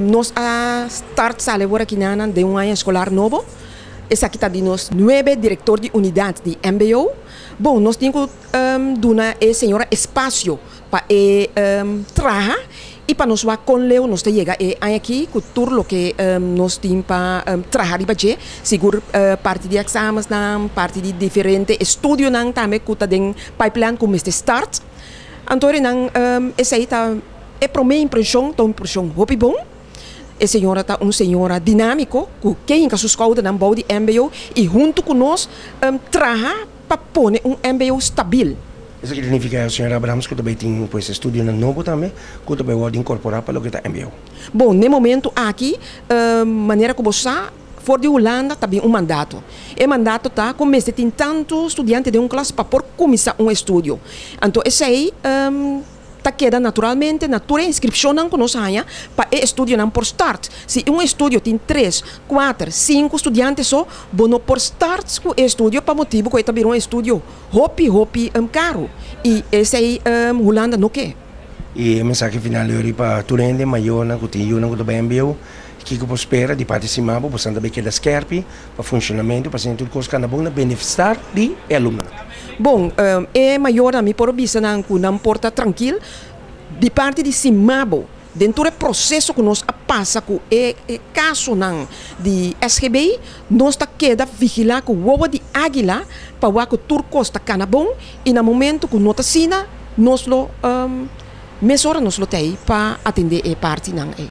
Nos a start sali awor aki nan den un aña eskolar nobo. Esaki ta di nos nuebe direktor di unidat di mbo. Bon, nos tin ku duna e señora espasio pa e traha i pa nos wak kon leu nos ta yega e aña aki ku tur loke nos tin pa traha riba dje. Sigur parti di eksamensnan, parti di diferente estudionan tambe ku ta den pipeline ku mester start. Anto nan esei ta e promé impreshon, ta un impreshon hopi bon. E señora ta un señora dinámiko ku ke hinka su skoudernan bou di mbo i huntu ku nos traha pa pone un mbo stabil. Esaki ta nifiká, señora Abrahams, ku ta bai tin pues estudionan nobo tambe ku ta bai wòrdu inkorporá pa loke ta mbo? Bon, n'e momentu aki, manera ku bo sa, for di Hulanda ta bin un mandato. E mandato ta ku mester tin tantu studiante den un klas pa por kuminsá un estudio. Anto esei ta keda naturalmente na tur e inskripshonnan ku nos haña pa e estudionan por start. Si un estudio tin tres, kuater, sinku studiante so, bo no por start ku e estudio pa motibu ku e ta bira un estudio hopi hopi karu i esei Hulanda no ke. I e mensahe final yori pa tur hende, mayornan ku tin yunan ku ta bai mbo, kiko por spera di parti Simabo? Bosan ta bai keda skerpi pa funshonamentu pa asina tur kos kanda bon na benefistar di e alumnonan. Bon, e mayornan mi por bisa nan ku nan por ta trankil di parti di Simabo den tur e proseso ku nos a pasa ku e kasonan di SGB, nos ta keda vigilá ku wowo di águila pa wak ku tur kos ta kana bon i na momento ku no ta asina nos lo mesora nos lo ta ei pa atendé e partinan ei.